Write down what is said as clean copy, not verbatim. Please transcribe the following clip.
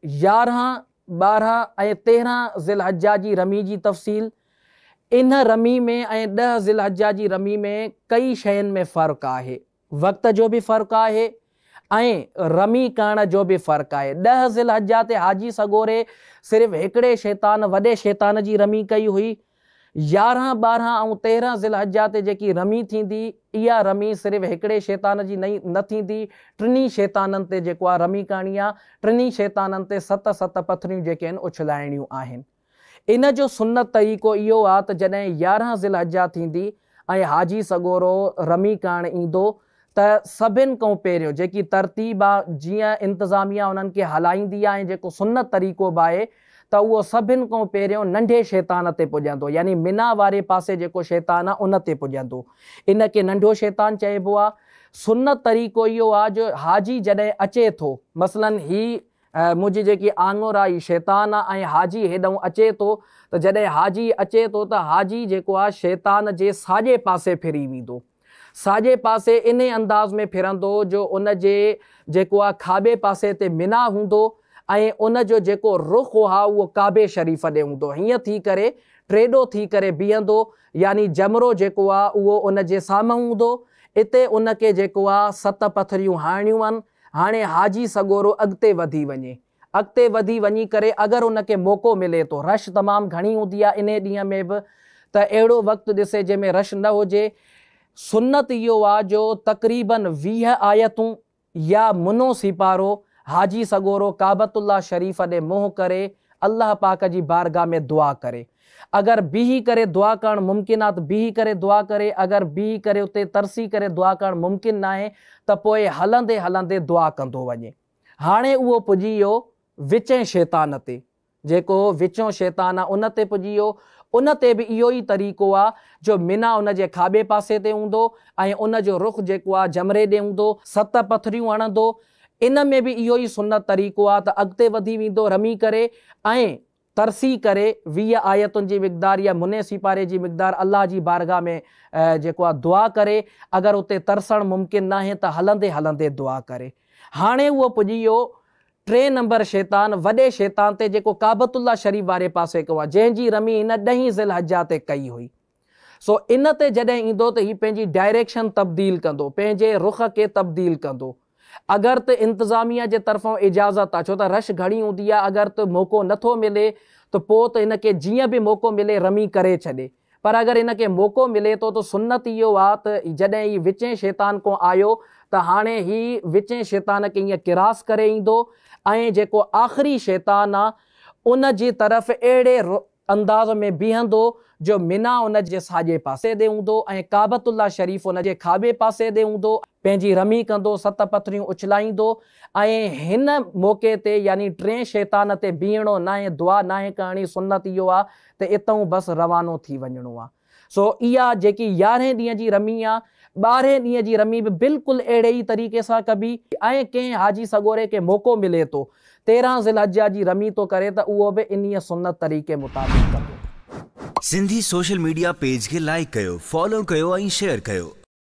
11، 12 ۽ 13 ذي الحجه جي رمي جي تفصيل، ان رمي ۾ ۽ 10 ذي الحجه جي رمي ۾ ڪئي شين ۾ فرق آهي. وقت جو به فرق آهي ۽ رمي ڪرڻ جو به فرق آهي. 10 ذي الحجه تي حاجي سڳوري صرف هڪڙي شيطان وڏي شيطان جي رمي ڪئي هئي. 11، 12 ۽ 13 ذي الحجه تي جيڪي رمي ٿيندي، اها رمي صرف هڪڙي شيطان جي نه ٿيندي، ٽنهي شيطانن تي جيڪو آهي رمي ڪرڻي آهي، ٽنهي شيطانن تي ست ست پٿريون جيڪي آهن اڇلائڻيون آهن. ان جو سنت طريقو اهو آ ته جڏهن 11 ذي الحجه ٿيندي ۽ حاجي سڳورو رمي ڪرڻ ايندو ته سڀن کئون پهريون جيڪي ترتيب آ جيئن انتظاميه انهن کي هلائيندي آ ۽ جيڪو سنت طريقو به آهي ته اهو سڀن کئون پهريون ننڍي شيطان تي پڄندو يعني منيٰ واري پاسي جيڪو شيطان آ ان تي پڄندو ان کي ننڍو شيطان چئبو آ. سنت طريقو اهو آ جو حاجي جڏهن اچي ٿو مثلاً هي منهنجي جيڪي آڱر آ هي شيطان آ ۽ حاجي هيڏانهن اچي ٿو ته جڏهن حاجي اچي ٿو ته حاجي جيڪو آ شيطان جي ساڄي پاسي ڦري ويندو. ساڄي پاسي انهي انداز ۾ ڦرندو جو ان جي جيڪو آ کاٻي پاسي تي منيٰ هوندو ۽ ان جو جيڪو رخ آ اهو ڪعبي شريف ڏي هوندو. هيئن ٿي ڪري ٽيڏو ٿي ڪري بيهندو يعني جمرو جيڪو آ اهو ان جي سامهون هوندو. اتي ان کي جيڪو آ ست پٿريون هڻڻيون آهن. هاڻي حاجي سڳورو اڳتي وڌي وڃي. اڳتي وڌي وڃي ڪري اگر ان کي موقعو ملي ٿو، رش تمام گهڻي هوندي آهي انهي ڏينهن ۾ به ته اهڙو وقت ڏسي جنهن ۾ رش نه هجي. سنت اهو آ جو تقريباً 20 آيتون يا منو سيپارو حاجي سڳورو ڪعبة الله شريف ڏي منهن ڪري الله پاڪ جي بارگاह ۾ دعا ڪري. اگر بيهي ڪري دعا ڪرڻ ممڪن آ ته بيهي ڪري دعا ڪري، اگر بيهي ڪري اتي ترسي ڪري دعا ڪرڻ ممڪن ناهي ته پوء هلندي هلندي دعا ڪندو وڃي. هاڻي اهو پڄي ويو وچين شيطان تي، جيڪو وچون شيطان آ ان تي پڄي ويو، ان تي به اهو ئي طريقو آ جو منيٰ ان جي کاٻي پاسي تي هوندو ۽ ان جو رخ جيڪو آ جمري ڏي هوندو، ست پٿريون هڻندو، ان ۾ به اهو ئي سنت طريقو آ ته اڳتي وڌي ويندو رمي ڪري ۽ ترسي ڪري 20 آيتن جي مقدار يا مني سيپاري جي مقدار الله جي بارگاھ ۾ جيڪو آ دعا ڪري، اگر اتي ترسڻ ممڪن ناهي ته هلندي هلندي دعا ڪري. هاڻي اهو پڄي ويو ٽئين نمبر شيطان، وڏي شيطان تي جيڪو ڪعبة الله شريف واري پاسي کان آ، جنهن جي رمي هن ڏهين ذي الحجه تي ڪئي هئي. سو ان تي جڏهن ايندو ته هي پنهنجي ڊائريڪشن تبديل ڪندو، پنهنجي رخ کي تبديل ڪندو. اگر ته انتظاميه جي طرفان اجازت آ، ڇو ته رش گهڻي هوندي آ، اگر ته موقعو نه ٿو ملي ته پوء ته هن کي جيئن به موقعو ملي رمي ڪري ڇڏي. پر اگر هن کي موقعو ملي ٿو ته سنت اهو آ ته جڏهن هي وچين شيطان کان آيو ته هاڻي هي وچين شيطان کي ائين ڪراس ڪري ايندو ۽ جيڪو آخري شيطان آ ان جي طرف اهڙي انداز ۾ بيهندو جو منيٰ ان جي ساڄي پاسي ڏي هوندو ۽ ڪعبة الله شريف ان جي کاٻي پاسي ڏي هوندو، پنهنجي رمي ڪندو، ست پٿريون اڇلائيندو ۽ هن موقعي تي يعني ٽئين شيطان تي بيهڻو ناهي، دعا ناهي ڪرڻي، سنت اهو آ ته اتئون بس روانو ٿي وڃڻو آ. سو اها جيڪي يارهين ڏينهن جي رمي آ، ٻارهين ڏينهن جي رمي به بلڪل اهڙي ئي طريقي سان ڪبي ۽ ڪنهن حاجي سڳوري کي موقعو ملي ٿو 13 ذي الحجه جي رمي ٿو ڪري ته اهو به انهيء سنت طريقي مطابق ڪندو. سنڌي سوشل ميڊيا پيج کي لائيڪ ڪيو، فالو ڪيو ۽ شيئر ڪيو.